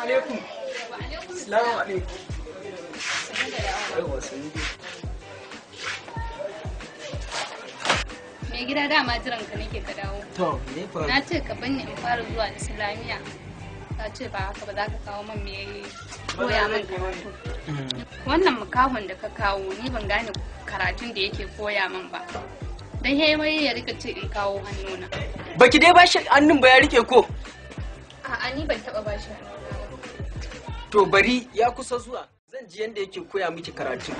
Alaikum. Salamu alaikum. Yawwa, sannu dai. Mai gida, dama jiran ka nake ka dawo. To, me ya faru? Na ce ka banni in fara zuwa Islamiyya. Ka ce ba haka ba, za ka kawo min me koya min karatu. Wannan mukahon da ka kawo, ni ban gane karatun da yake koya min ba. Dan wai ya rika ce in kawo hannuna. Baki dai bashi hannun ba ya rike ko? A'a, ni ban taba bashi hannuna ba. To bari, ya kusa zuwa. Zan ji yanda yake koya miki karatu.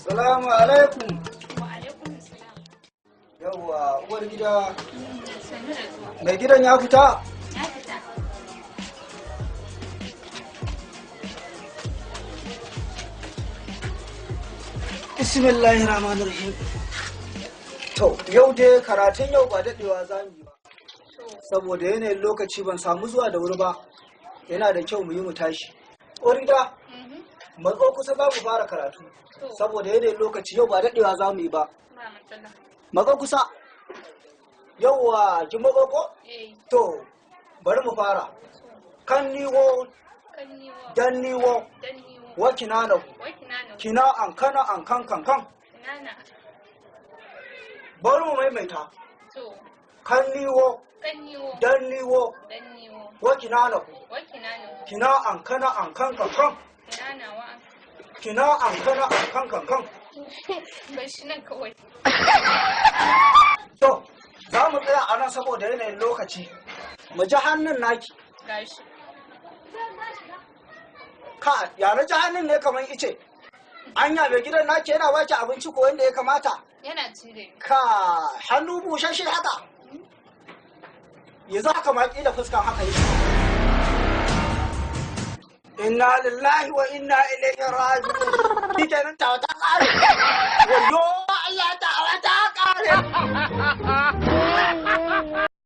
Salamu alaikum. Wa alaikum salam. Yawwa, uwar gida. Sannu da zuwa. Mai gidan ya fita? Ya fita. Bismillahir Rahmanir Rahim. To, yau dai karatun yau ba dadewa za mu yi ba. Saboda yanayin lokaci ban samu zuwa da wuri ba. Yana da kyau mu yi mu tashi. Uwar gida, matso kusa, za mu fara karatu. Saboda yanayin lokaci yau ba dadewa za mu yi ba. Ba matsala. Matso kusa. Yauwa, kin matso ko? Eh. To, bari mu fara. Kan niwo, Kan niwo. dan niwo, Dan niwo. wa kinana. Wa kinana. Kina an kana an kan kan kan. Kinana. Bari mu maimaita. To. Kan niwo, Kan niwo. dan niwo, Dan niwo. wa kinana. Wa kinana. Kina an kana an kan kan kan. Kinana wa. Kina an kana an kan kan kan. Bar shi nan kawai. To, za mu tsaya a nan saboda yanayin lokaci. Mu ji hannun naki. Gashi. Ka, ya na ji hannun ne kamar ice. Anya mai gidan naki yana baki abinci ko wanda ya kamata? Yana cire. Ka, hannu bushashe haka. Yanzu haka ma kila fuskan haka yi. Inna lillahi wa inna ilaihi raji'un. Shikenan ta ta kare. Wayo Allah.